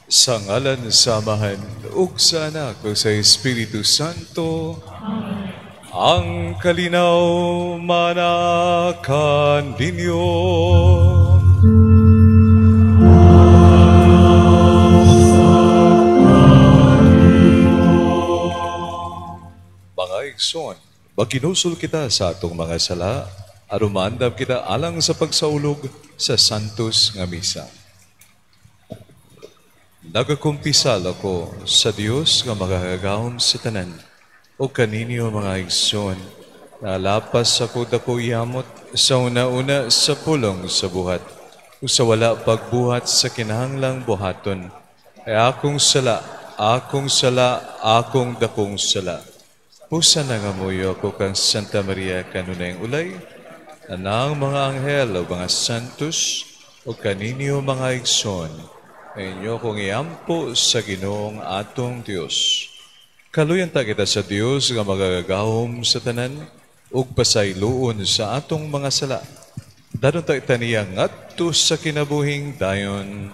Sa ngalan sa Amahan ug sa Anak ug sa Espiritu Santo. Amen. Ang kalinaw manakan ninyo. Mga igsoon, maginusol kita sa atong mga sala, aron maandam kita alang sa pagsaulog sa Santos nga Misa. Nagakumpisal ako sa Dios nga makakagahom sa tanan, o kaninyo mga igsoon, nalapas ako dako yamot sa una-una sa pulong sa buhat, o sa wala pagbuhat sa kinahanglang buhaton, ay akong sala, akong sala, akong dakong sala. Pusa nangamuyo ako kang Santa Maria kanunayng ulay, anang mga anghel o mga santos, o kaninyo mga igsoon, inyo kong iampo sa Ginoong atong Dios. Kaluyan ta kita sa Dios nga magagahom sa tanan ug pasayloon sa atong mga sala. Danon ta kita niya ngadto sa kinabuhing dayon.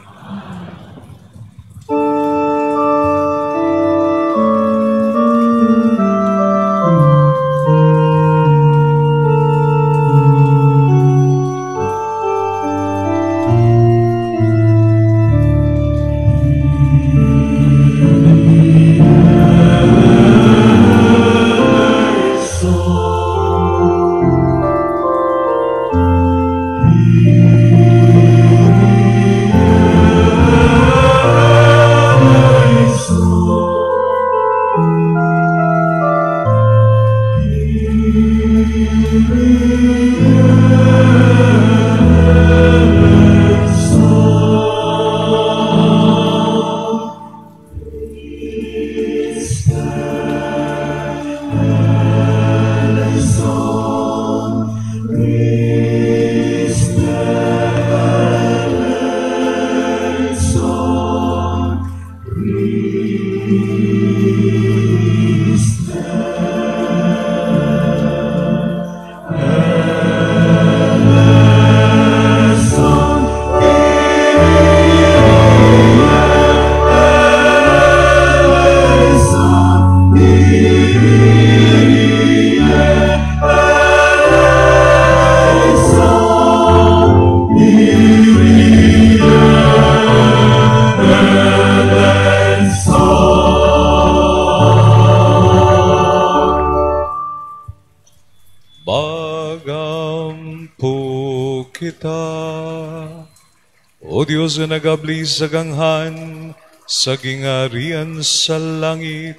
O Diyos na nagabli sa ganghan, sa gingarian sa langit,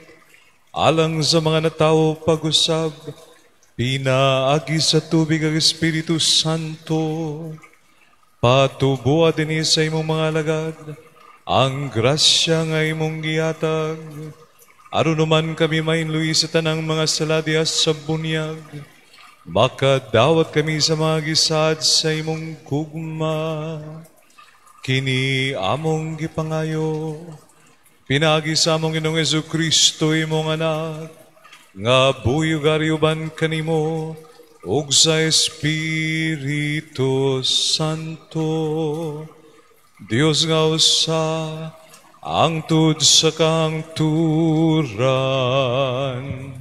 alang sa mga natawo pag-usab, pinaagi sa tubig ang Espiritu Santo, patubuha din sa imong mga alagad, ang grasya nga imong gihatag, aron naman kami mainluwi sa tanang mga saladya sa bunyag, makadawat kami sa mga gisad sa imong gugma. Kini among gipangayo, pinaagi sa among Ginoong Jesu-Kristo imong anak, nga buhi ug uban kanimo ug sa Espiritu Santo. Dios nga usa, angtud sa kahangturan.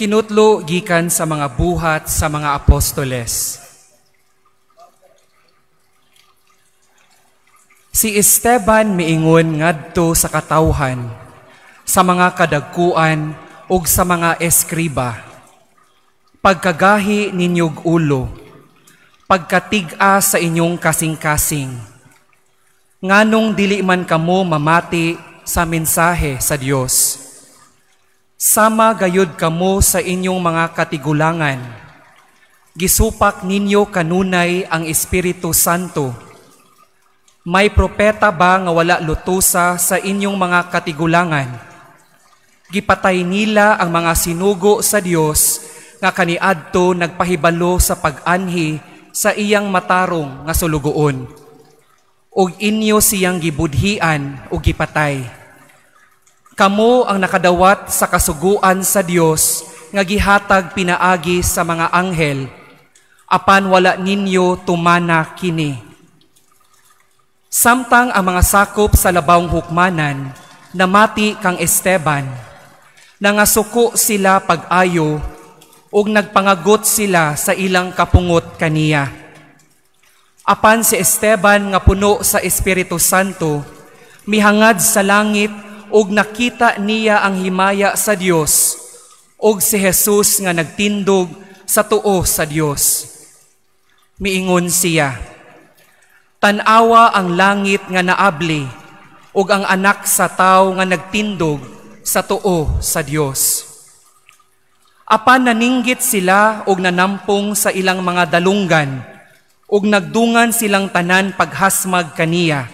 Kinutlo gikan sa mga buhat sa mga apostoles. Si Esteban miingon ngadto sa katawhan, sa mga kadagkuan ug sa mga eskriba. Pagkagahi ninyog ulo, pagkatig-a sa inyong kasing-kasing. Nganong dili man kamo mamati sa mensahe sa Dios. Sama gayud kamo sa inyong mga katigulangan. Gisupak ninyo kanunay ang Espiritu Santo. May propeta ba nga wala lutusa sa inyong mga katigulangan? Gipatay nila ang mga sinugo sa Dios nga kaniadto nagpahibalo sa pag-anhi sa iyang matarong nga sulugoon. Ug inyo siyang gibudhian ug gipatay. Kamo ang nakadawat sa kasuguan sa Dios nga gihatag pinaagi sa mga anghel, apan wala ninyo tumana kini. Samtang ang mga sakop sa labawng hukmanan namati kang Esteban, nangasuko sila pag-ayo ug nagpangagot sila sa ilang kapungot kaniya. Apan si Esteban nga puno sa Espiritu Santo, mihangad sa langit ug nakita niya ang himaya sa Dios ug si Jesus nga nagtindog sa tuo sa Dios. Miingon siya, "Tan-awa ang langit nga naabli ug ang anak sa tawo nga nagtindog sa tuo sa Dios." Apan naninggit sila ug nanampong sa ilang mga dalunggan ug nagdungan silang tanan paghasmag kaniya.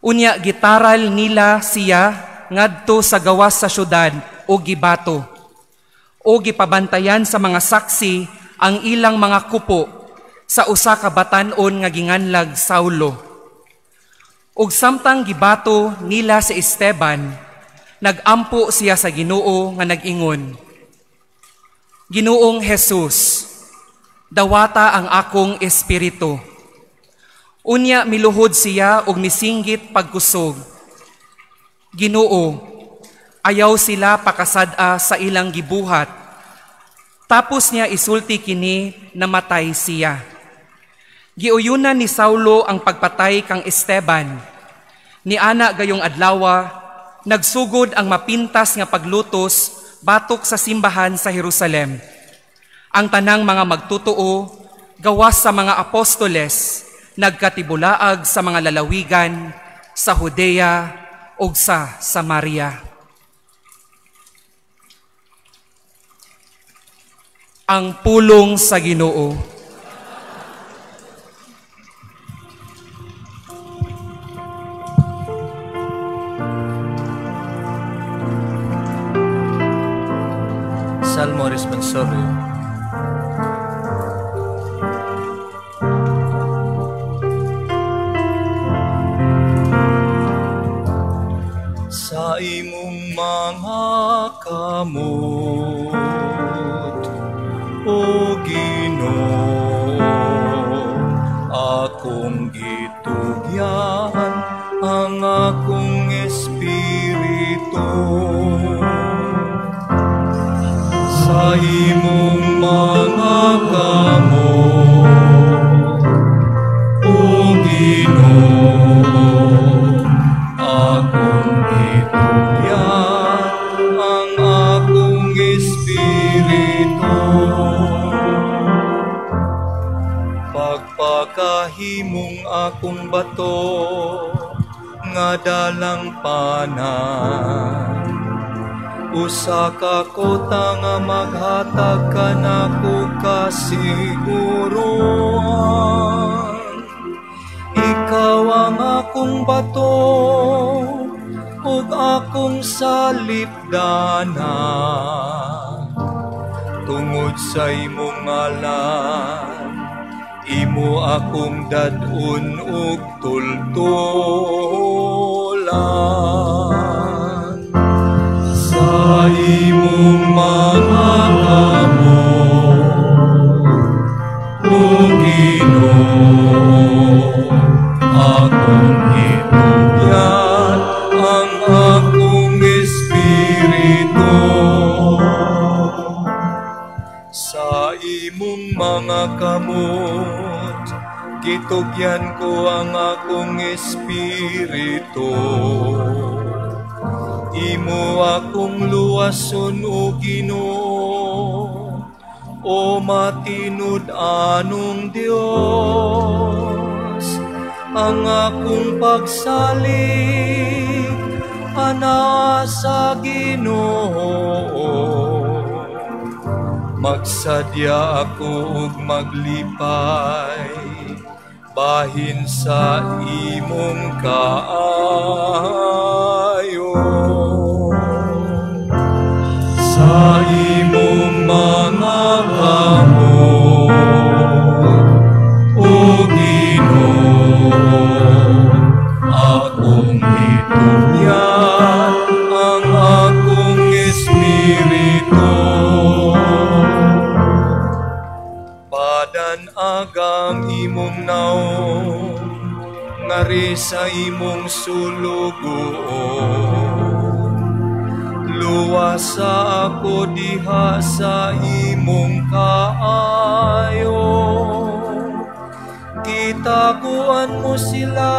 Unya gitaral nila siya ngadto sa gawas sa syudad o gibato, o gipabantayan sa mga saksi ang ilang mga kupo sa usa ka batan-on nga ginganlag Saulo. Ug samtang gibato nila si Esteban, nagampo siya sa Ginoo nga nag-ingon, "Ginoong Jesus, dawata ang akong espiritu." Unya miluhod siya og misinggit pagkusog, "Ginoo, ayaw sila pakasad-a sa ilang gibuhat." Tapos niya isulti kini, namatay siya. Giuyunan ni Saulo ang pagpatay kang Esteban. Niana gayong adlawa, nagsugod ang mapintas nga paglutos batok sa simbahan sa Jerusalem. Ang tanang mga magtutoo, gawas sa mga apostoles, nagkatibulaag sa mga lalawigan, sa Judea ug sa Samaria. Ang pulong sa Ginoo. Salmo Responsorio. Sa imong mga kamot, O Ginoo, akong gitugyan ang akong espiritu. Sa imong mga kamot, O Ginoo, akong gitugyan ang akong espiritu. Pagpakahimong akong bato nga dalang panan, usa ka kota nga maghatag kanako kasiguruan. Ikaw ang akong bato ug akong salipdanan. Tungod sa imong ngalan, imo akong dad-on ug tultulan. Sa imong mga kamot, O Ginoo, akong itugyan ang akong espiritu. Sa imong mga kamot, gitugyan ko ang akong espiritu. Imo akong luwason, O Ginoo, o matinud-anong Dios. Ang akong pagsalig anaa sa Ginoo. Magsadya ako ug maglipay bahin sa imong kaayo. Sa imong mga mangyari sa imong sulugoon. Luwasa ako diha sa imong kaayo. Gitaguan mo sila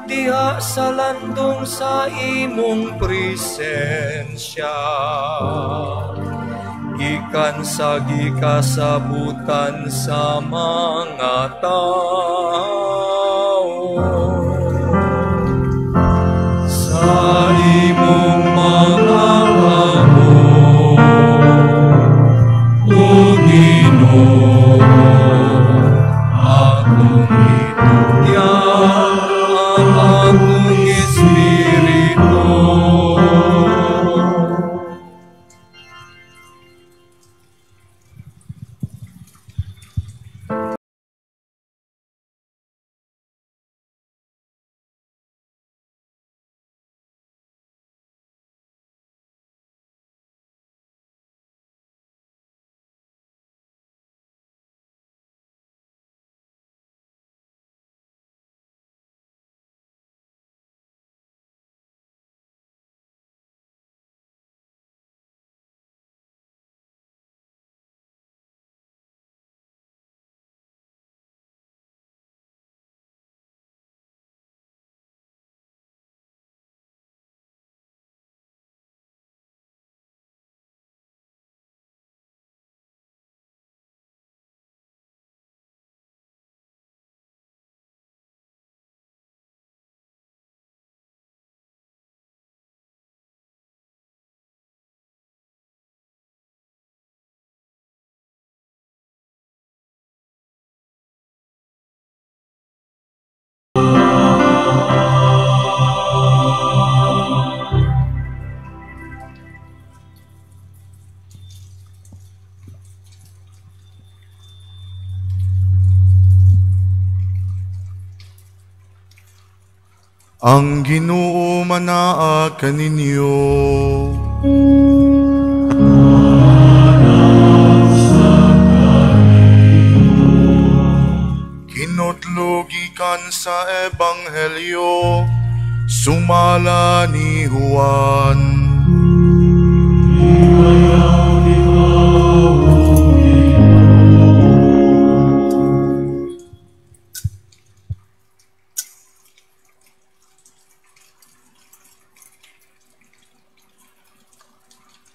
diha sa landong sa imong presensya. Gikan sa gikasabutan sa mga tao. Sa imong mga kamot, O Ginoo, akong gitugyan ang akong espiritu. Ang Ginoo manaa kaninyo. Kinutlo gikan sa Ebanghelyo sumala ni Juan.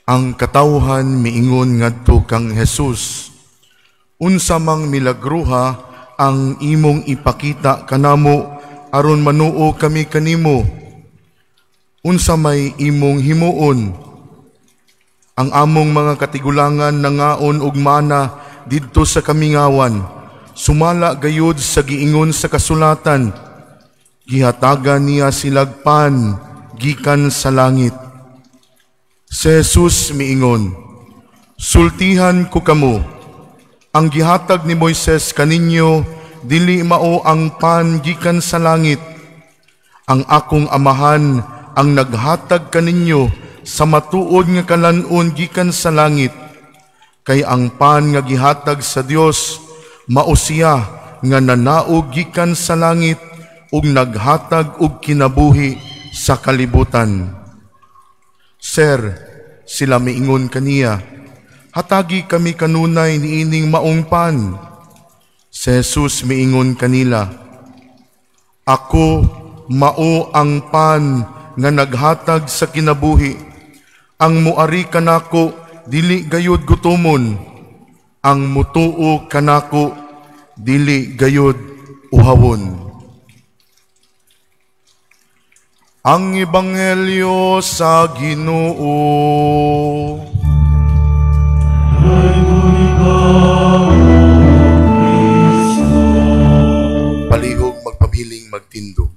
Ang katawhan miingon ngadto kang Jesus, unsa mang milagruha ang imong ipakita kanamo aron manuo kami kanimo? Unsa may imong himuon? Ang among mga katigulangan nangaon og mana didto sa kamingawan, sumala gayud sa giingon sa kasulatan, gihatagan niya silag pan gikan sa langit. Si Jesus miingon, sultihan ko kamo, ang gihatag ni Moises kaninyo dili mao ang pan gikan sa langit. Ang akong amahan ang naghatag kaninyo sa matuod nga kalan-on gikan sa langit. Kay ang pan nga gihatag sa Dios mao siya nga nanaog gikan sa langit ug naghatag og kinabuhi sa kalibutan. Sir, sila miingon kaniya, hatagi kami kanunay niining maong pan. Si Jesus miingon kanila, ako mao ang pan nga naghatag sa kinabuhi. Ang muari kanako dili gayud gutomon, ang mutuo kanako dili gayud uhawon. Ang Ebanghelyo sa Ginoo. Palihog magpabiling magtindog.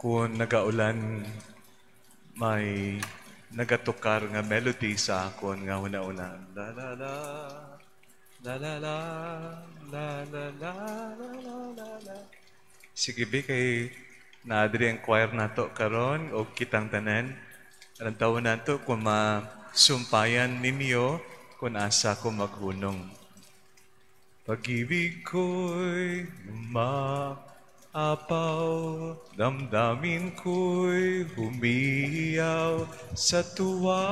Kung nagaulan, may nagatukar nga melody sa akon nga huna-huna. La la la, la la la, la la la, la la la la. Sige bi, kay naadri ang choir nato karon og kitang tanan. Alang nato kung masumpayan ninyo kung asa ko maghunong. Pag-ibig ko'y umaapaw, damdamin ko'y humihiyaw sa tuwa.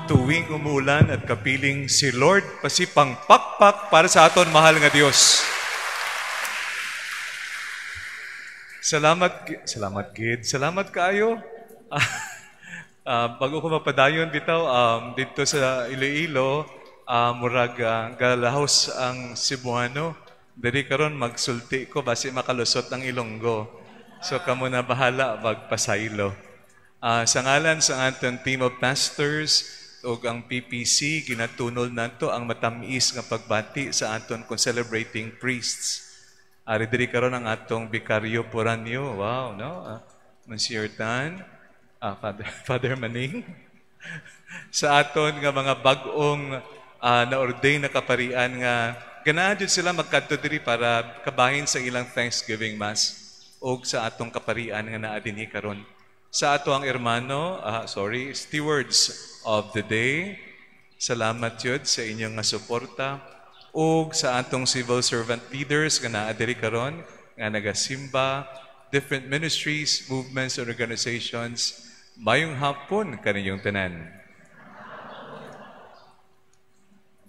Tuwing umulan at kapiling si Lord, pasipang pakpak para sa aton mahal nga Dios. Salamat, salamat gid. Salamat kaayo. Bago ko mapadayon bitaw, dito sa Iloilo, murag galahos ang Cebuano. Diri karon magsulti ko basi makalusot ang Ilonggo. So kamo na bahala magpasaylo. Sa ngalan sa atong team of pastors ug ang PPC, ginatunol nato ang matamis nga pagbati sa aton kung celebrating priests. Ari diri karon ang atong bikaryo poranyo. Wow, no? Monsieur Tan, Father, Father Maning. Sa aton nga mga bag-ong na-ordain na kaparian nga ganahan jud sila magkadto diri para kabahin sa ilang Thanksgiving Mass og sa atong kaparian nga naa dinhi karon. Sa ato ang hermano, stewards of the day, salamat yun sa inyong nga suporta ug sa atong civil servant leaders nga naa diri karon nga nagasimba, different ministries, movements, and organizations. Mayong hapon kaninyong tanan.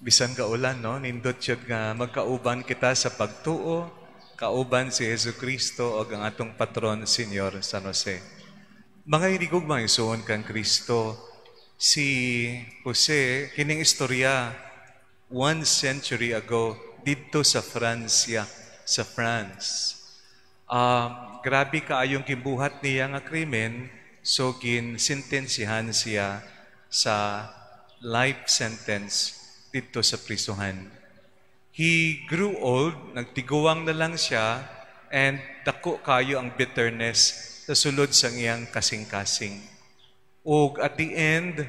Bisan kaulan, no? Nindot yun nga magkauban kita sa pagtuo, kauban si Jesucristo o ang atong patron, Senyor San Jose. Mga inigog, mga isuon kang Kristo, si Jose, kining istorya, 1 century ago, didto sa Francia, sa France. Grabe kaayong gibuhat niya nga krimen, so ginsentensihan siya sa life sentence dito sa prisuhan. He grew old, nagtiguang na lang siya, and dako kayo ang bitterness sa sulod sa iyang kasing-kasing. Ug at the end,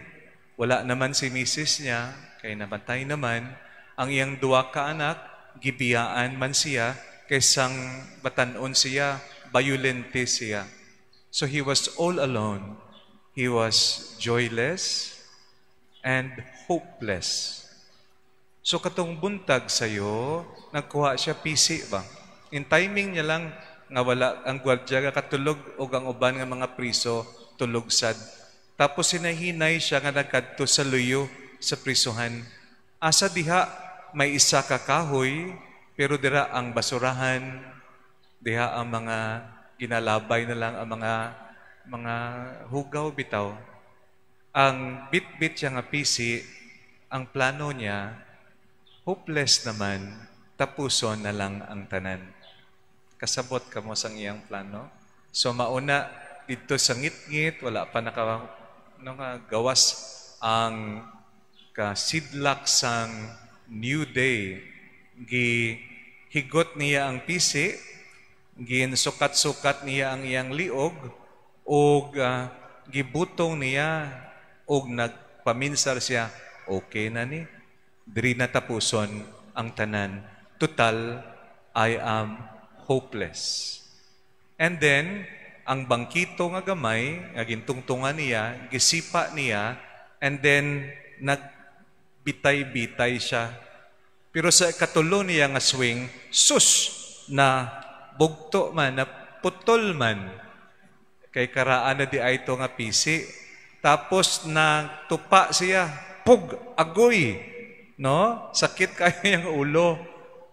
wala naman si misis niya, kay namatay naman, ang iyang duwa ka anak, gibiyaan man siya, kaysang batan-on siya, violente siya. So he was all alone. He was joyless and hopeless. So katong buntag sayo, nagkuha siya pisi ba? In timing niya lang nga wala ang gwardya katulog og ang uban nga mga priso tulog sad. Tapos sinahinay siya nga nagkadto sa luyo sa prisuhan. Asa diha may isa ka kahoy, pero dira ang basurahan, diha ang mga ginalabay na lang ang mga hugaw bitaw. Ang bit-bit siya nga pisi, ang plano niya, hopeless naman, tapuson na lang ang tanan. Kasabot ka mo sa iyang plano. So mauna dito sa ngit-ngit, wala pa naka, no, nga, gawas ang kasidlak sang new day. Gihigot niya ang pisi, ginsukat-sukat niya ang iyang liog, og gibutong niya, og nagpaminsar siya, okay na ni, diri na tapuson ang tanan. Total, I am hopeless. And then, ang bangkito nga gamay, nga gintungtungan niya, gisipa niya, and then, nagbitay-bitay siya. Pero sa katulo niya nga swing, sus, na bugto man, na putol man, kay karaan na di ay ito nga pisi. Tapos na tupa siya, pug, agoy, no? Sakit kayo iyang ulo,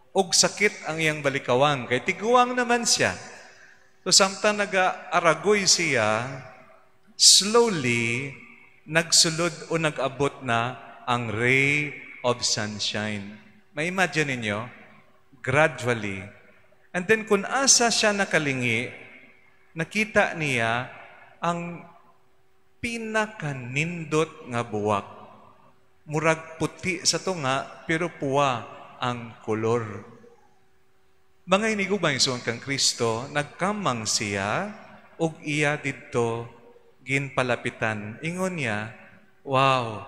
ug sakit ang iyang balikawang, kay tiguang naman siya. So samtang nag-aaragoy siya, slowly, nagsulod o nag-abot na ang ray of sunshine. May imagine ninyo? Gradually. And then kung asa siya nakalingi, nakita niya ang pinakanindot nga buwak. Murag puti sa tunga, pero puwa ang kolor. Mga hinigugma igsoon kang Kristo, nagkamang siya ug iya didto ginpalapitan. Ingon niya, "Wow,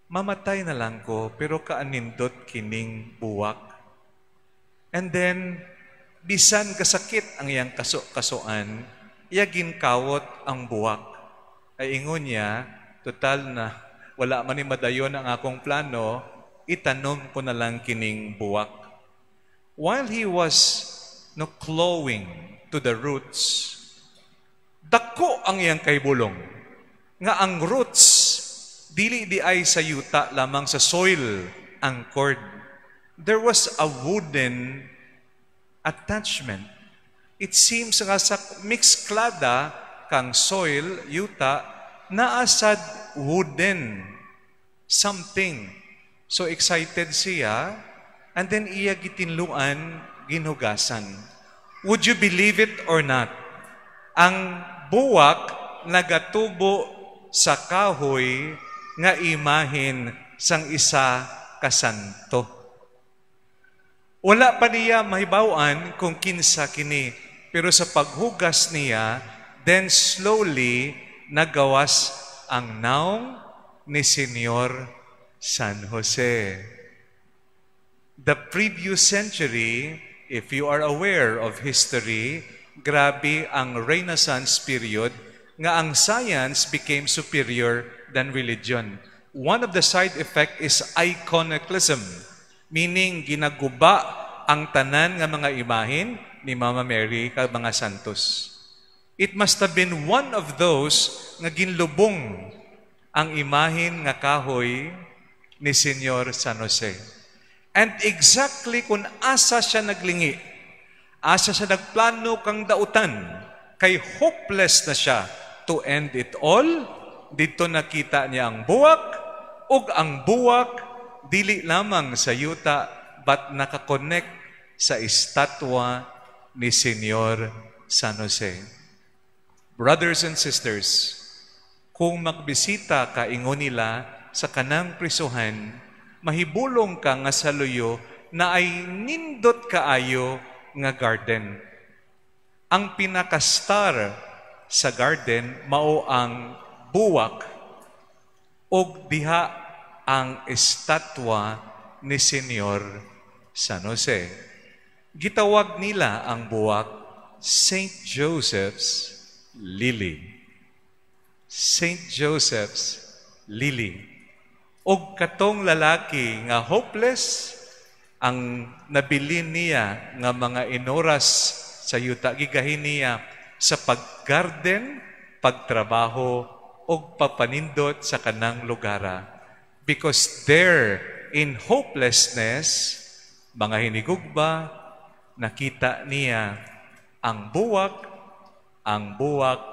mamatay na lang ko pero kaanindot kining buwak." And then, bisan kasakit ang iyang kaso-kasuan, iya ginkawot ang buwak. Ay ingon niya, "Total na wala man ni madayon ang akong plano, itanom ko na lang kining buwak." While he was, no, clawing to the roots, dako ang iyang kaibulong nga ang roots dili di ay sa yuta lamang, sa soil anchored. There was a wooden attachment. It seems nga sa mixklada kang soil, yuta, naa sad wooden something. So excited siya, and then iya gitinluan, ginhugasan. Would you believe it or not? Ang buwak nagatubo sa kahoy nga imahin sang isa ka santo. Wala pa niya mahibaw-an kung kinsa kini, pero sa paghugas niya, then slowly nagawas ang naong ni Senyor San Jose. The previous century, if you are aware of history, grabe ang Renaissance period nga ang science became superior than religion. One of the side effect is iconoclasm, meaning ginaguba ang tanan nga mga imahin ni Mama Mary kag mga santos. It must have been one of those nga ginlubong ang imahin nga kahoy ni Senyor San Jose. And exactly kung asa siya naglingi, asa siya nagplano kang dautan, kay hopeless na siya to end it all, dito nakita niya ang buwak, ug ang buwak dili lamang sa yuta, but nakakonect sa estatwa ni Senyor San Jose. Brothers and sisters, kung magbisita ka, ingon nila, sa kanang prisuhan, mahibulong ka nga sa luyo naay nindot kaayo nga garden. Ang pinaka-star sa garden mao ang buwak og diha ang estatwa ni Senyor San Jose. Gitawag nila ang buwak Saint Joseph's Lily. Saint Joseph's Lily. Og katong lalaki nga hopeless, ang nabilin niya nga mga inoras sa yuta, gigahin niya sa paggarden, pagtrabaho, og papanindot sa kanang lugara. Because there, in hopelessness, mga hinigugma, nakita niya ang buwak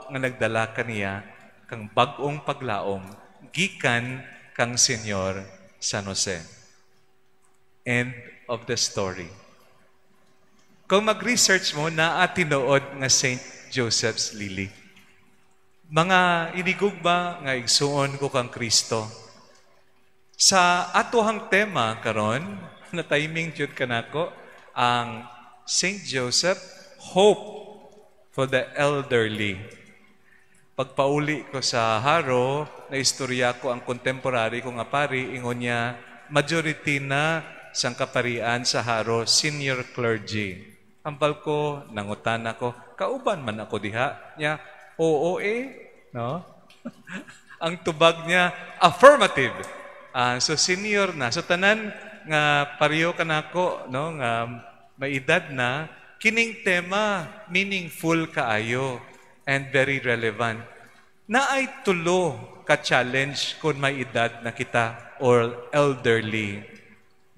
nga nagdala kaniya kang bag-ong paglaom, gikan kang Senyor San Jose. End of the story. Kung mag-research mo, naa tinuod nga St. Joseph's Lily. Mga inigugma nga igsuon ko kang Kristo, sa atohang tema karon, na timing jud kanako, ang St. Joseph, Hope for the Elderly. Pagpauli ko sa Jaro, na istorya ko ang contemporary ko nga pari, ingon niya, majority na sang kaparian sa Jaro, senior clergy. Ambal ko, nangutan ako, "Kauban man ako diha?" Niya, "Oo eh." No? Ang tubag niya, affirmative. So senior na. So tanan nga pareho kanako, no, nga may edad na, kining tema meaningful kaayo and very relevant. Naay tulo ka challenge kung may edad na kita or elderly.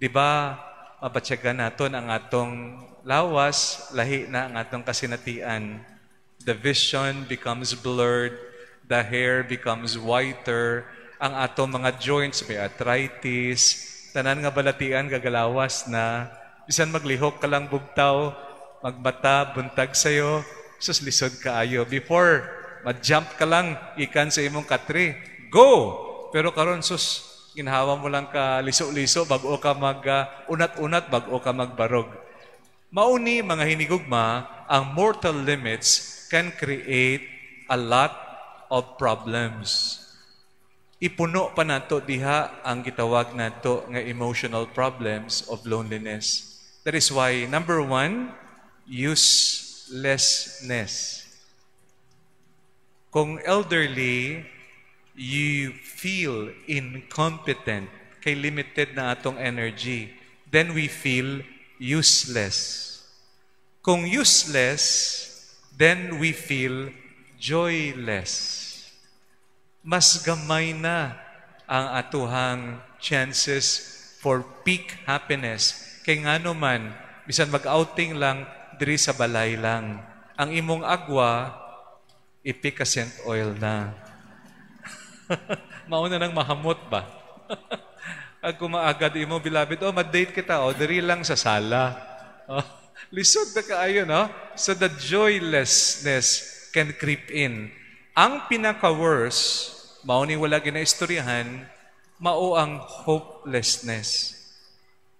Di ba, mabatyagan naton ang atong lawas, lahi na ang atong kasinatian. The vision becomes blurred, the hair becomes whiter, ang atong mga joints may arthritis, tanan nga balatian gagalawas na, bisan maglihok ka lang bugtaw, magmata, buntag sayo, sus, lisod kaayo. Before, ma-jump ka lang, ikan sa imong katre. Go! Pero karon, sus, Ginhawa mo lang ka liso-liso bag-o ka mag unat-unat bag-o ka magbarog. Mauni, mga hinigugma, ang mortal limits can create a lot of problems. Ipuno pa nato diha ang gitawag nato nga emotional problems of loneliness. That is why, number one, uselessness. Kung elderly, you feel incompetent, kay limited na atong energy, then we feel useless. Kung useless, then we feel joyless. Mas gamay na ang atuhang chances for peak happiness. Kay ngano man, bisan mag-outing lang, diri sa balay lang. Ang imong agwa, Efficascent oil na. Mauna nang mahamot ba? Ag kumaagad imo, "Beloved, oh, ma-date kita, oh, diri lang sa sala." Oh, lisod na kaayo, no? So the joylessness can creep in. Ang pinaka-worst, mao ni wala ginaistoryahan, mao ang hopelessness.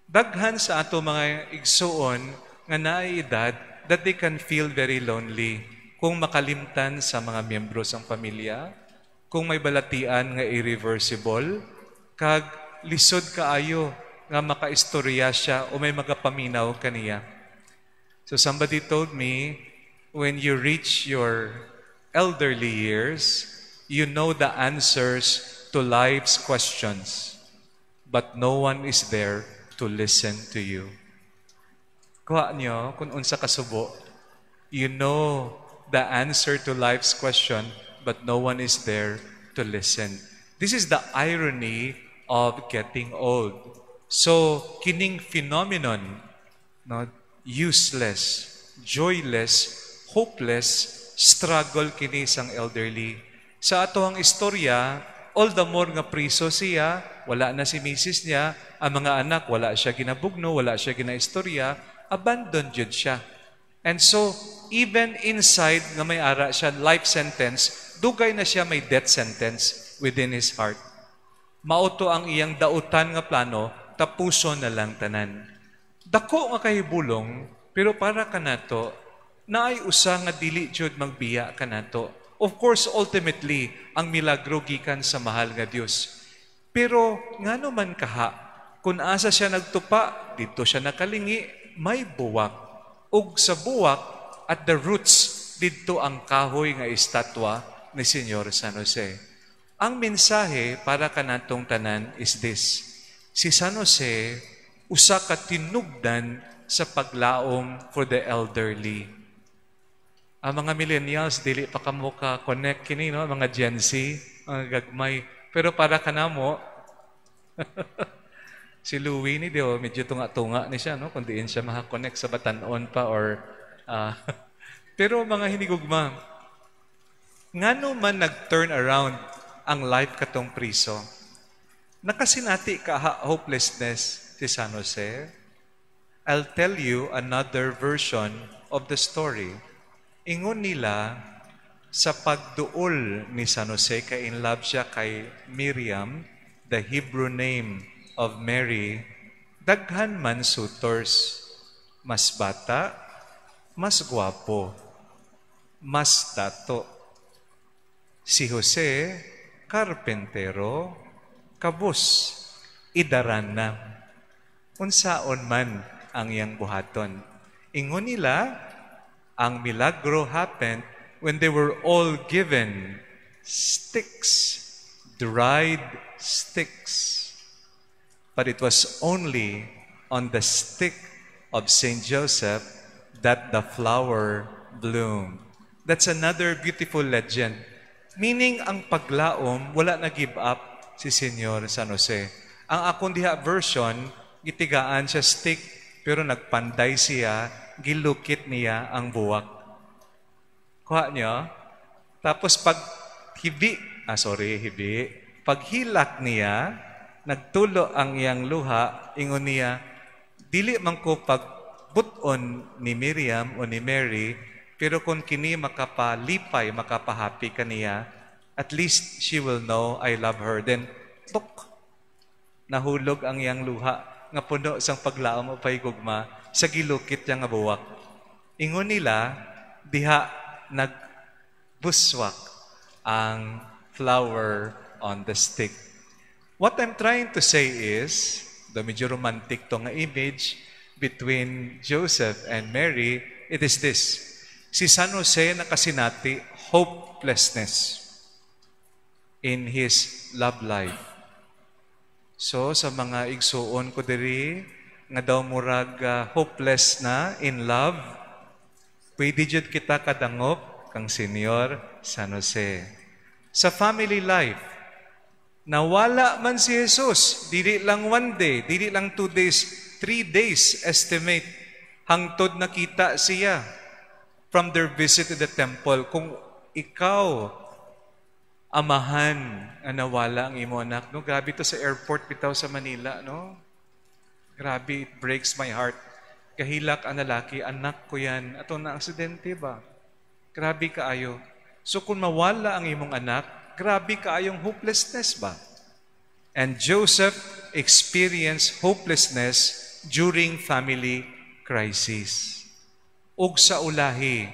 Daghan sa ato mga igsuon nga naay edad that they can feel very lonely kung makalimtan sa mga miyembro sang pamilya, kung may balatian nga irreversible, kag lisod kaayo nga makaistorya siya o may magapaminaw kaniya. So somebody told me, when you reach your elderly years, you know the answers to life's questions, but no one is there to listen to you. Kuha niyo kung unsa kasubo. You know the answer to life's question, but no one is there to listen. This is the irony of getting old. So, kining phenomenon, no, useless, joyless, hopeless, struggle kini sang elderly. Sa ato ang istorya, all the more nga priso siya, wala na si misis niya, ang mga anak, wala siya ginabugno, wala siya ginaistorya, abandoned jud siya. And so, even inside nga may ara siya life sentence, dugay na siya may death sentence within his heart. Mao to ang iyang dautan nga plano, tapuson na lang tanan. Dako nga kahibulong, pero para kanato, naay usa nga dili jud magbiya kanato. Of course, ultimately, ang milagro gikan sa mahal nga Dios. Pero ngano man kaha, kung asa siya nagtupa, dito siya nakalingi, may buwak. Ug sa buwak, at the roots, didto ang kahoy nga estatwa ni Senyor San Jose. Ang mensahe para kanatong tanan is this. Si San Jose, usa ka tinugdan sa paglaom for the elderly. Ang mga millennials, dili pa kamo ka connect kini, no? Mga Gen Z, mga gagmay. Pero para kanamo, si Louie ni, di ba, medyo tunga-tunga ni siya, no? Kung diin siya makakonect sa batanon pa or pero mga hinigugma, ngano man nag-turn around ang life katong priso? Nakasinati ka hopelessness si San Jose? I'll tell you another version of the story. Ingon nila, sa pagduol ni San Jose, kay in love siya kay Miriam, the Hebrew name of Mary, daghan man suitors. Mas bata, mas gwapo, mas dato. Si Jose, karpentero, kabus, idaran na. Unsaon man ang iyang buhaton. Ingon nila, ang milagro happened when they were all given sticks, dried sticks. But it was only on the stick of Saint Joseph that the flower bloomed. That's another beautiful legend. Meaning, ang paglaom, wala na give up si Senyor San Jose. Ang akong diha version, gitigaan siya stick, pero nagpanday siya, gilukit niya ang buwak. Kuha niyo? Tapos pag hibi, ah sorry, hibi, paghilak niya, nagtulo ang iyang luha, ingon niya, "Dili man ko pagbuton ni Miriam o ni Mary, pero kung kini makapalipay, makapahappy kaniya, at least she will know I love her." Then, tok, Nahulog ang iyang luha nga puno sang paglaom o pahigugma sa gilukit niya nga buwak. Ingon nila, diha nagbuswak ang flower on the stick. What I'm trying to say is, the medyo romantic to nga image between Joseph and Mary, it is this. Si San Jose nakasinati hopelessness in his love life. So sa mga igsuon ko diri nga daw murag hopeless na in love, pwede jud kita kadangop kang Senyor San Jose. Sa family life, nawala man si Jesus, dili lang 1 day, dili lang 2 days, 3 days estimate, hangtod nakita siya from their visit to the temple. Kung ikaw, amahan, nga nawala ang imo anak, no? Grabe to sa airport bitaw sa Manila, no? Grabe, it breaks my heart. Kahilak ang lalaki, anak ko yan. Ato na aksidente ba? Grabe kaayo. So kung mawala ang imong anak, grabe kaayong hopelessness ba? And Joseph experienced hopelessness during family crisis. Ug sa ulahi,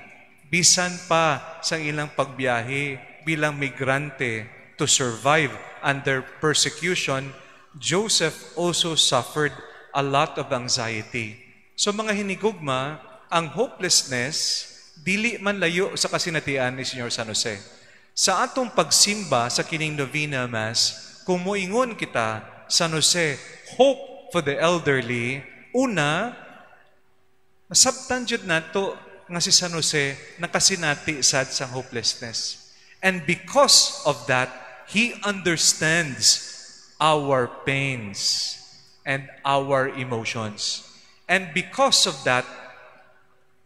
bisan pa sa ilang pagbiyahe bilang migrante to survive under persecution, Joseph also suffered a lot of anxiety. So mga hinigugma, ang hopelessness dili man layo sa kasinatian ni Senyor San Jose. Sa atong pagsimba sa kining novena mass, kung moingon kita, San Jose, hope for the elderly, una, masabtan jud nato nga si San Jose nakasinati sad sa hopelessness. And because of that, he understands our pains and our emotions. And because of that,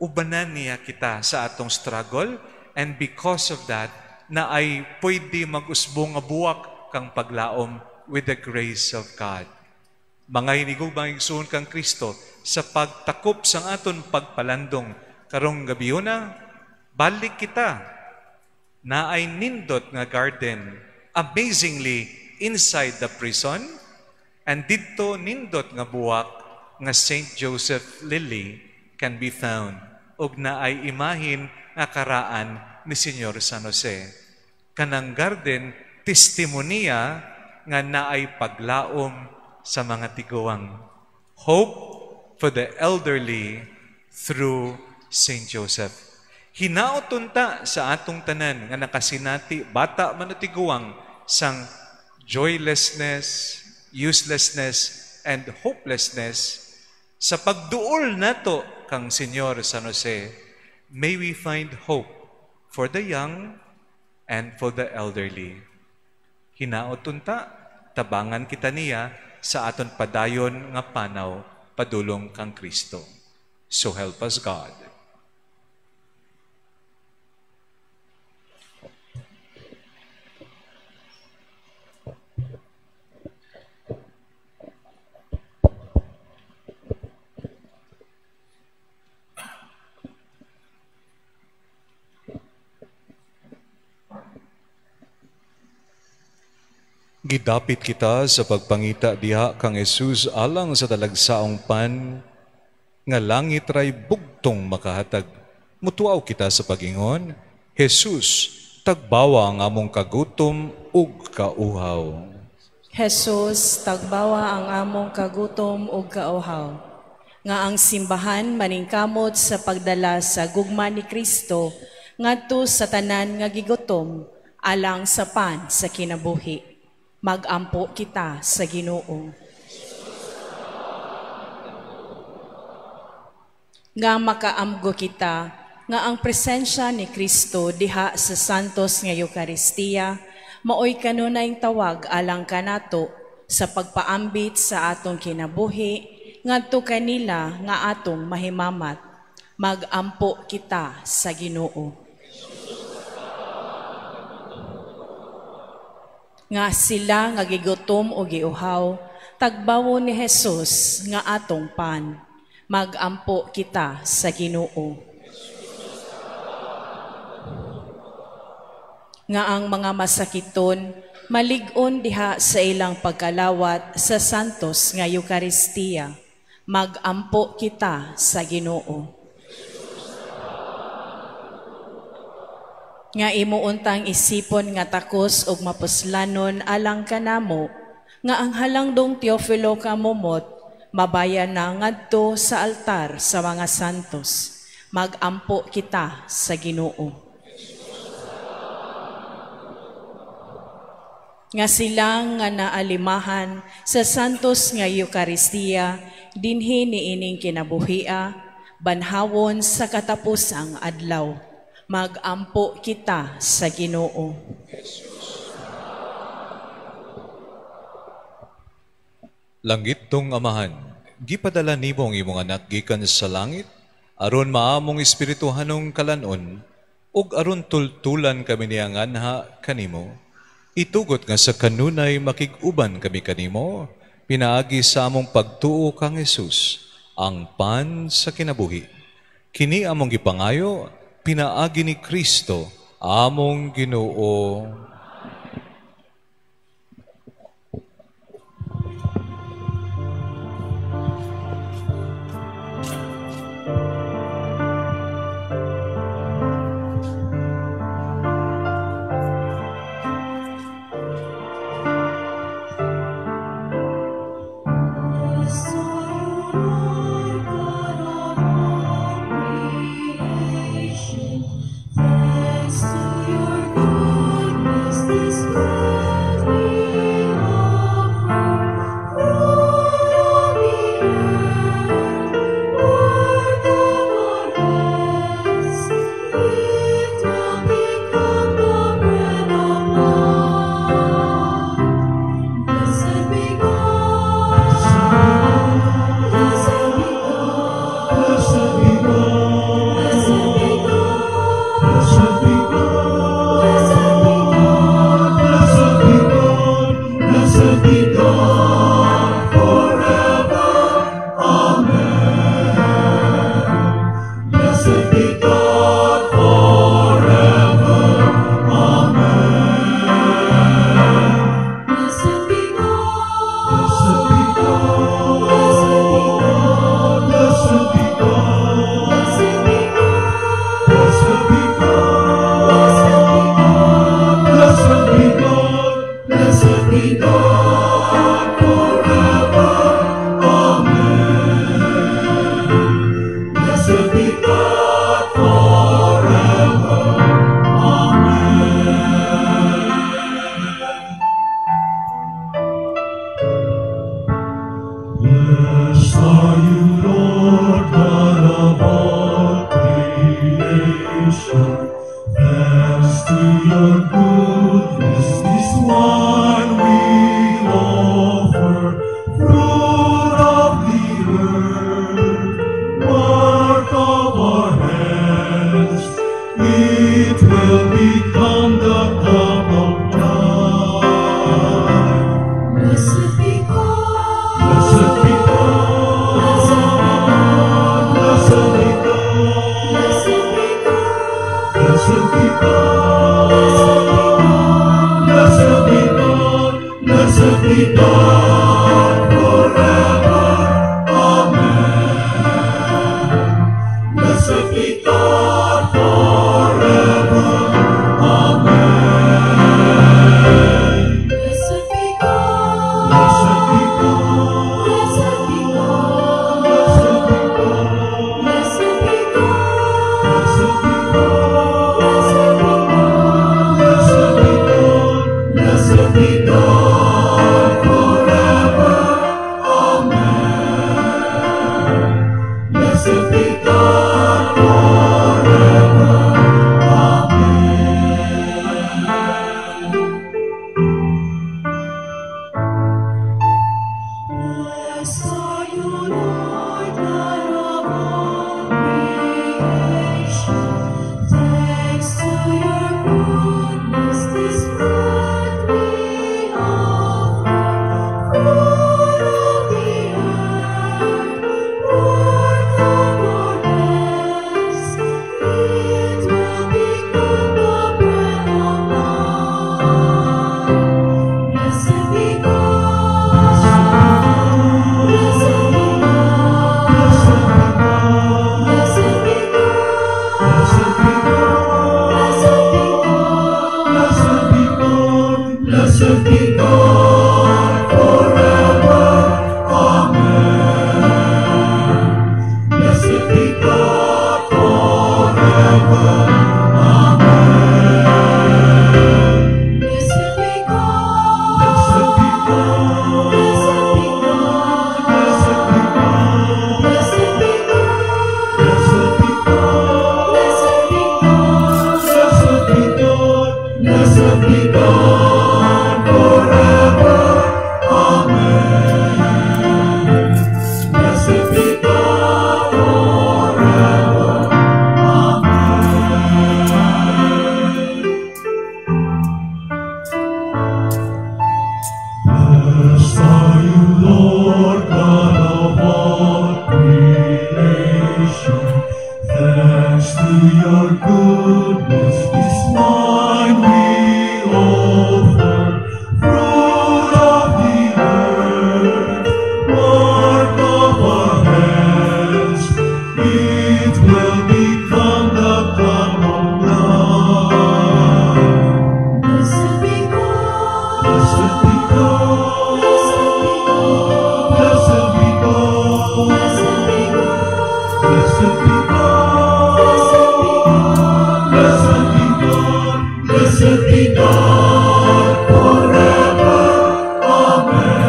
ubanan niya kita sa atong struggle. And because of that, na ay pwede mag-usbong nga buwak kang paglaom with the grace of God. Mga hinigugmang igsoon kang Kristo, sa pagtakop sang aton pagpalandong karong gabhiona, balik kita na ay nindot nga garden, amazingly inside the prison, and didto nindot nga buwak nga Saint Joseph Lily can be found, ug na ay imahin nga karaan ni Senyor San Jose. Kanang garden, testimonya nga naay paglaom sa mga tiguang. Hope for the elderly through Saint Joseph. Hinaot unta sa atong tanan nga nakasinati, bata man o tiguang, sang joylessness, uselessness, and hopelessness, sa pagduol nato kang Senyor San Jose, may we find hope for the young and for the elderly. Hinaot unta, tabangan kita niya sa aton padayon nga panaw padulong kang Kristo. So help us God. Gidapit kita sa pagpangita diha kang Jesus alang sa talagsaong pan nga langit ray bugtong makahatag. Mutuaw kita sa pag-ingon, Jesus, tagbawa ang among kagutom ug kauhaw. Jesus, tagbawa ang among kagutom ug kauhaw. Nga ang simbahan maningkamot sa pagdala sa gugma ni Kristo ngadto sa tanan nga gigutom alang sa pan sa kinabuhi. Magampo kita sa Ginoo. Nga makaamgo kita nga ang presensya ni Kristo diha sa Santos nga Eukaristiya maoy kanunayng tawag alang kanato sa pagpaambit sa atong kinabuhi ngadto kanila nga atong mahimamat. Magampo kita sa Ginoo. Nga sila nga gigutom o giuhaw, tagbawo ni Jesus nga atong pan. Magampo kita sa Ginoo. Nga ang mga masakiton Malig-on diha sa ilang pagkalawat sa Santos nga Eukaristiya. Magampo kita sa Ginoo. Nga imo untang isipon nga takos og mapuslanon alang kanamo, nga ang halangdong Teofilo Camomot mabayan na ngadto sa altar sa mga santos. Magampo kita sa Ginoo. Nga silang nga naalimahan sa Santos nga Eukaristiya dinhi niining kinabuhia, banhawon sa katapusang adlaw. Magampo kita sa Ginoo. Langit tong Amahan, gipadala nimo ang imong anak gikan sa langit, aron maamong espirituhanong kalanon, ug aron tultulan kami niyang anha kanimo. Itugot nga sa kanunay makig-uban kami kanimo, pinaagi sa among pagtuo kang Hesus, ang pan sa kinabuhi. Kini among gipangayo, pinaagi ni Kristo, among Ginoo. Thanks to your goodness, this world we offer, fruit of the earth, work of our hands. It will become the bread of life. Blessed be God, blessed be God, Blessed be God, blessed be God, blessed be God, blessed be God. blessed be God, blessed be God forever. Amen. Blessed be God forever. Amen. Blessed be God, Blessed be God, blessed be God, blessed be God, blessed be God, blessed be God, blessed be God, blessed be God, blessed be God forever. Amen. Blessed be God forever. Amen. Blessed are you, Lord God of all creation. Thanks to your goodness, this wine we offer, fruit of the earth, work of our hands. It will become the cup of life. Blessed be God, Blessed be God, blessed be God, blessed be God, blessed be God, Blessed be God forever. Amen. Blessed be God forever. Amen. Blessed are you, Lord God of all creation. Thanks to your goodness, this wine we offer, fruit of the earth, work of our hands. It will become the cup of life. Blessed be God. Blessed be God. Blessed be God. Blessed be God. Blessed be God. Blessed be God. Blessed be God forever. Amen.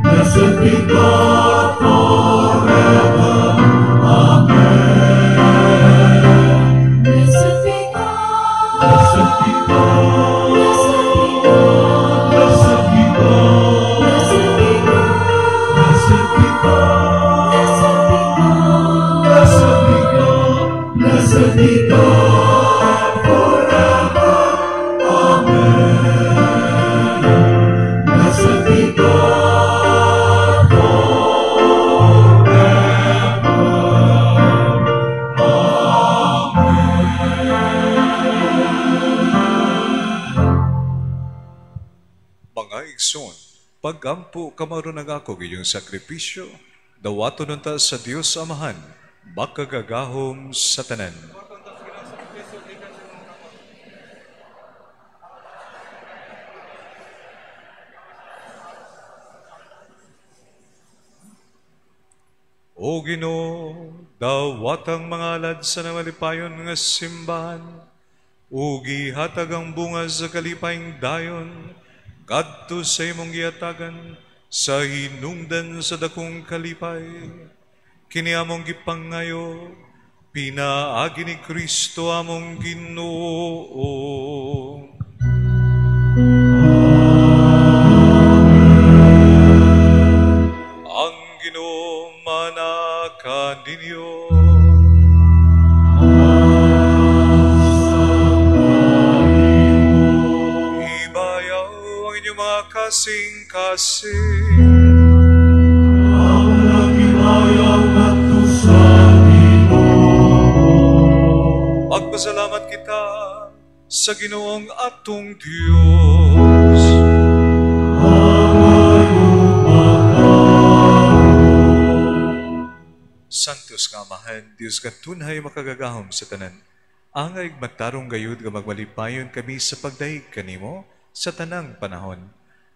Blessed be God forever. Amen. Blessed be God. Blessed be God. Blessed be God. Blessed be God. Blessed be God. Blessed be God. Blessed be God. Blessed be God. Blessed be God forever. Amen. Blessed be God forever. Mga igsoon, pagampo kamaron ako iyong sakripisyo, dawaton unta sa Dios Amahan, makagagahom sa tanan. O Ginoo, dawatang mga alad sa namalipayon nga simbahan, ug gihatag ang bunga sa kalipayng dayon, kadto sa imong gihatagan, sa hinungdan sa dakong kalipay. Kini among gipangayo, pinaagi ni Kristo among Ginoo. Ang Ginoo manaka ninyo. Ibayaw ang inyong mga kasing-kasing. Ang nagibayaw ngadto sa Ginoo. Magpasalamat kita sa Ginoong atong Dios. Santos nga Amahan, Dios nga tunhay makagagahom sa tanan. Angay matarong gayud nga magmalipayon kami sa pagdayeg kanimo sa tanang panahon.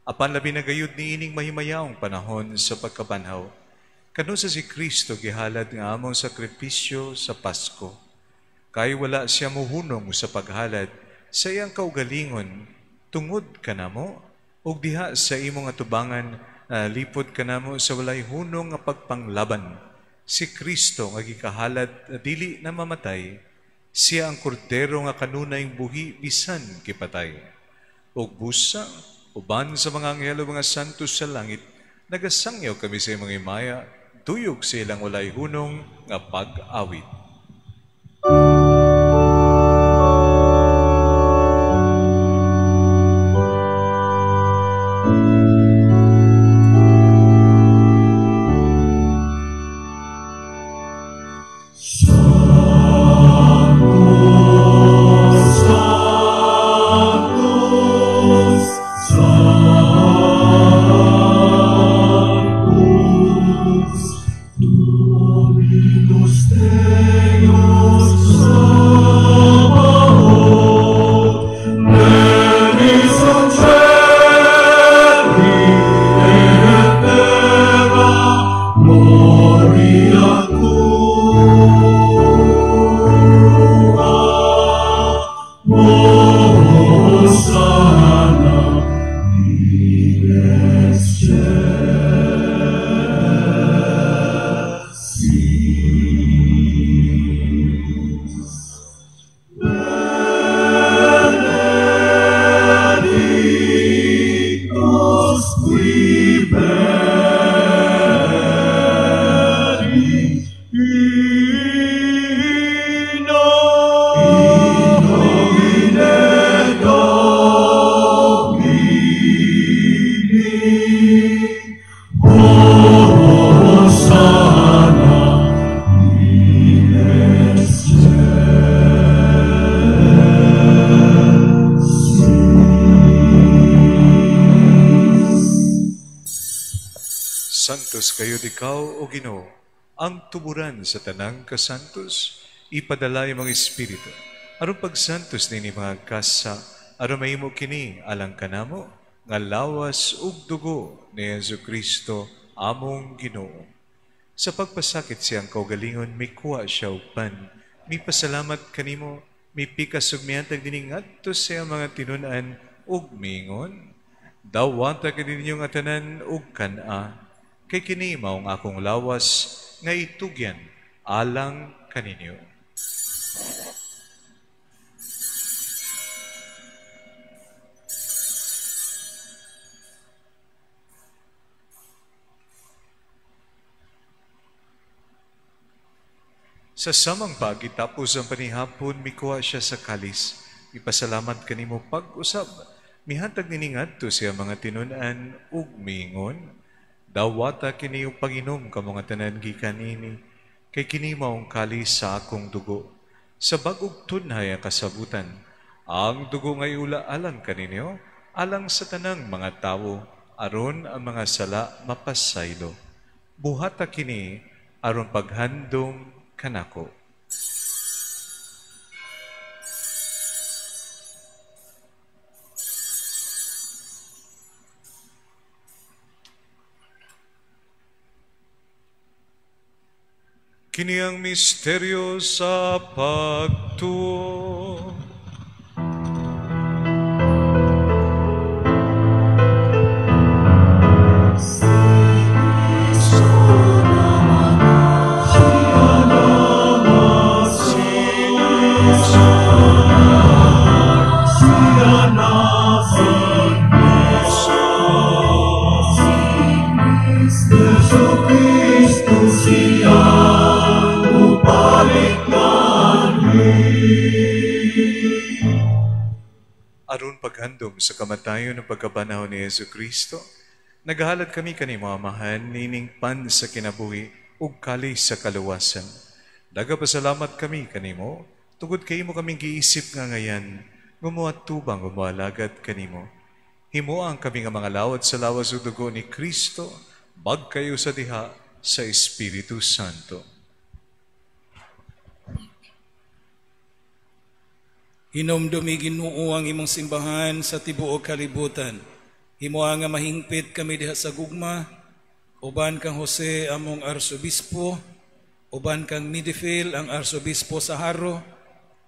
Apan labi na gayud niining mahimayaong panahon sa pagkabanhaw. Kanusa si Kristo gihalad nga among sakripisyo sa Pasko. Kay wala siya muhunong sa paghalad sa iyang kaugalingon tungod kanamo ug diha sa imong atubangan lipod kanamo sa walay hunong nga pagpanglaban. Si Kristo nga gikahalad na dili na mamatay, siya ang kordero nga kanunay buhi bisan gipatay. Ug busa uban sa mga anghel ug mga santos sa langit, nagasangyaw kami sa imong himaya, duyog sa ilang walay hunong nga pag-awit. Sanctus, Sanctus, Dominus Deus Sabaoth, Lenis angeli et terra, gloria tua. Hosanna in excelsis. Santos kayo ikaw, o Ginoo, ang tuburan sa tanang kasantos, ipadala imong Espiritu. Aron pagsantos nini mga kasa, aron mahimo kini alang kanamo, nga lawas ug dugo ni Hesus Kristo among Ginoo. Sa pagpasakit siyang kaugalingon, mikuha siya og pan, mipasalamat kanimo, mipikas ug mihatag dinhi ngadto sa iyang mga tinun-an ug miingon, dawata kini ninyong atanan ug kan-a, kay kini maong akong lawas nga itugyan alang kaninyo. Sa samang pagitapos ang panihapon, mikuha siya sa kalis. Ipasalamat kanimo pag-usab. Mihatag nining adto siya mga tinun-an ug miingon, dawata kini ug panginom kamo nga tanan gikan ini, kay kini maong kalis sa akong dugo. Sa bag-ong tunhay ang kasabutan, ang dugo nga iula alang kaninyo, alang sa tanang mga tawo, aron ang mga sala mapasaylo. Buhata kini aron paghandom kanako. Kini ang misteryo sa pagtuo. Aron paghandom sa kamatayon ng pagkabanhaw ni Hesus Kristo, naghahalad kami kanimo, Amahan, nining pan sa kinabuhi ug kalis sa kaluwasan. Nagapasalamat kami kanimo, tungod kay imo kaming giisip nga ngayan, gumuatubang gumualagad kanimo. Himuang kami nga mga lawat sa lawas ug dugo ni Kristo, magkayo sa diha sa Espiritu Santo. Hinumdumi Ginoo ang imong simbahan sa tibuok kalibutan. Himoa nga mahingpit kami diha sa gugma, uban kang Jose among arsobispo, uban kang Midifil ang arsobispo sa Haro,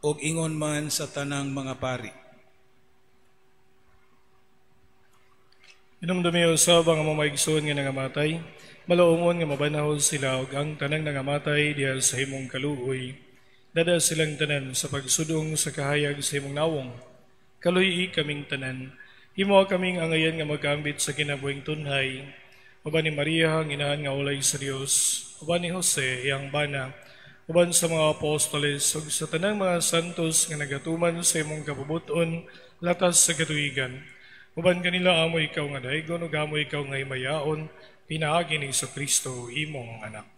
ug ingon man sa tanang mga pari. Hinumdumi usab ang among maigsoon nga nangamatay, maluomon nga mabanhaw sila ug ang tanang nangamatay diha sa imong kaluoy. Dada silang tanan sa pagsudong sa kahayag sa imong nawong. Kaluy-i kaming tanan. Himo kaming angayan nga magkaambit sa kinabuhing tunhay. Uban ni Maria ang inahan nga ulay sa Dios, uban ni Jose iyang bana, uban sa mga apostoles ug sa tanang mga santos nga nagatuman sa imong kabubuton latas sa katuigan. Uban kanila amo ikaw nga daygon ug amo ikaw nga himayaon pinaagi ni Jesucristo imong anak.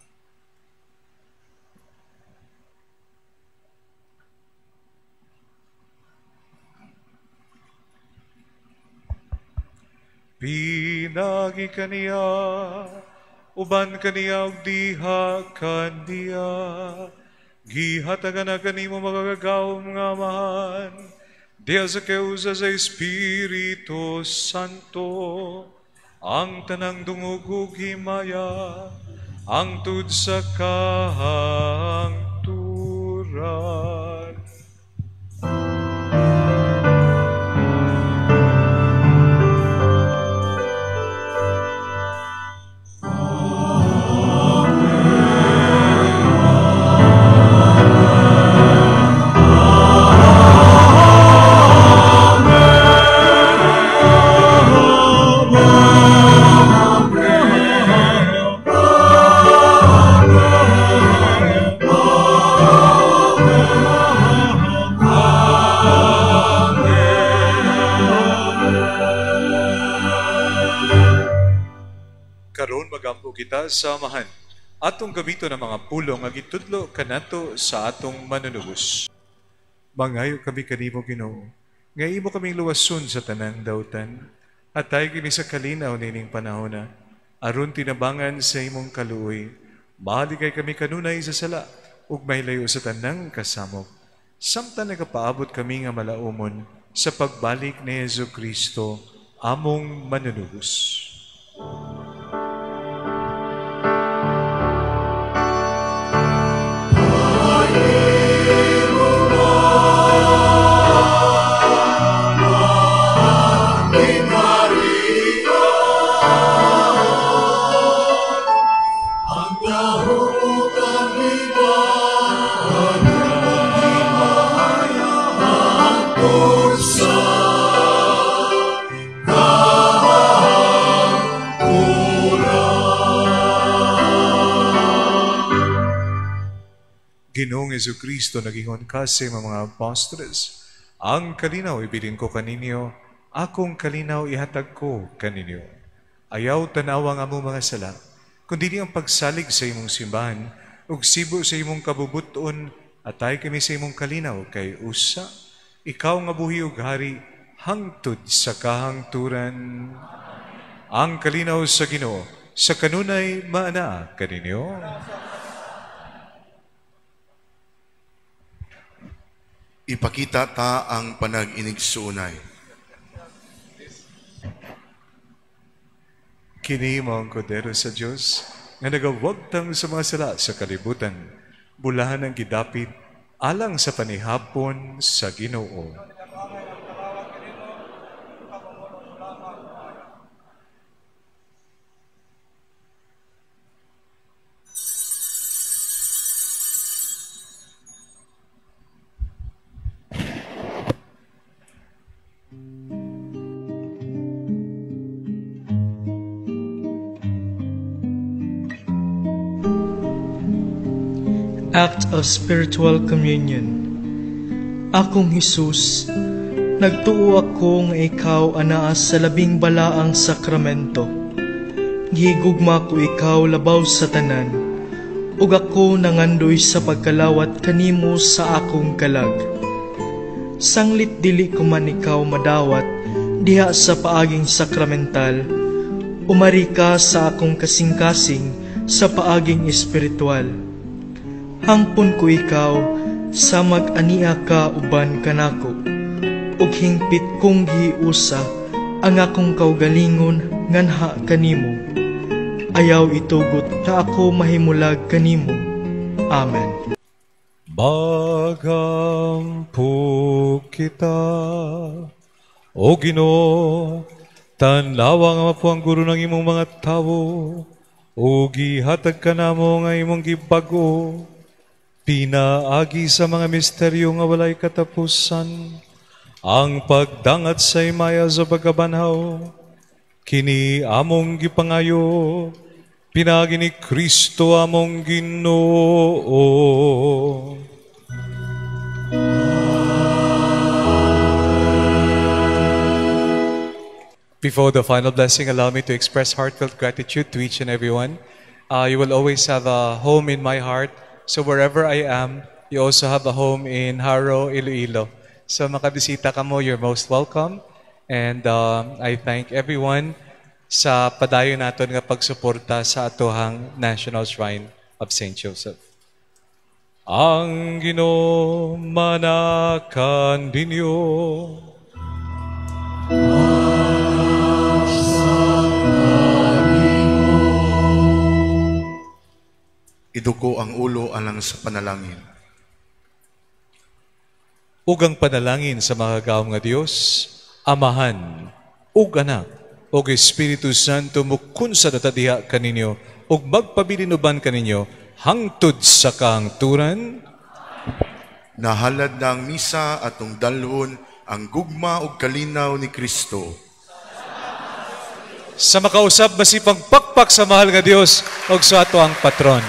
Pinagi kaniya, uban kaniya ug diha kaniya, gihatagan na kanimo makagagahom nga Amahan, diha sa kayusa sa Espiritu Santo, ang tanang dungog ug himaya, ang tud sa kahangturan. Kita sa Amahan, atong gamiton ang mga pulong nga gitudlo kanato sa atong manunubos. Mangayo kami kanimo, Ginoo, nga imo kaming luwason sa tanang dautan, at tayo kini sa kalinaw nining panahona. Aron tinabangan sa imong kaluoy, mahaligay kami kanunay sa sala ug mahilayo sa tanang kasamok. Samtang nagapaabot kami nga malaumon sa pagbalik ni Hesus Kristo, among manunubos. Ginoong Jesucristo, nagingon ka sa imong mga apostoles, ang kalinaw ibilin ko kaninyo, akong kalinaw ihatag ko kaninyo. Ayaw tanawa ang among mga sala, kundi ang pagsalig sa imong simbahan, ug sibo sa imong kabubuton, atay kami sa imong kalinaw kay usa, ikaw nga buhi ug hari, hangtod sa kahangturan. Ang kalinaw sa Ginoo, sa kanunay maanaa kaninyo. Ipakita ta ang panag-inigsuunay. Kini mao ang kordero sa Dios nga nagawagtang sa mga sala sa kalibutan. Bulahan ang gidapit alang sa panihapon sa Ginoo. Act of Spiritual Communion. Akong Hesus, nagtuo ako nga ikaw anaa sa labing balaang sakramento. Gihigugma ko ikaw labaw sa tanan, ug ako nangandoy sa pagkalawat kanimo sa akong kalag. Sanglit dili ko man ikaw madawat diha sa paaging sakramental, umari ka sa akong kasing-kasing sa paaging espiritual. Hangpon ko ikaw sa mag-ania ka uban kanako, ug hingpit kong giusa ang akong kaugalingon nganha kanimo. Ayaw itugot na ako mahimulag kanimo. Amen. Magampo kita, O Ginoo, tan-awa nga mapuang guro ng imong mga tawo, o gihatag ka namo nga imong gibag-o, pinaagi sa mga misteryo nga walay katapusan, ang pagdangat sa himaya sa pagkabanhaw, kini among gipangayo, pinaagi ni Kristo among Ginoo. Before the final blessing, allow me to express heartfelt gratitude to each and everyone. You will always have a home in my heart. So wherever I am, you also have a home in Jaro, Iloilo. So makabisita ka mo, you're most welcome. And I thank everyone sa padayon naton nga pagsuporta sa atohang National Shrine of St. Joseph. Ang Ginoo manakan ninyo. Iduko ang ulo alang sa panalangin. Ug ang panalangin sa makagagahom nga Dios, Amahan, ug Anak, ug Espiritu Santo mukunsa data diha kaninyo ug magpabilin uban kaninyo hangtod sa kahangturan. Nahalad na ang misa atong dalhon ang gugma ug kalinaw ni Kristo. Sa makausab masipang pakpak sa mahal nga Dios ug sa ato ang patron.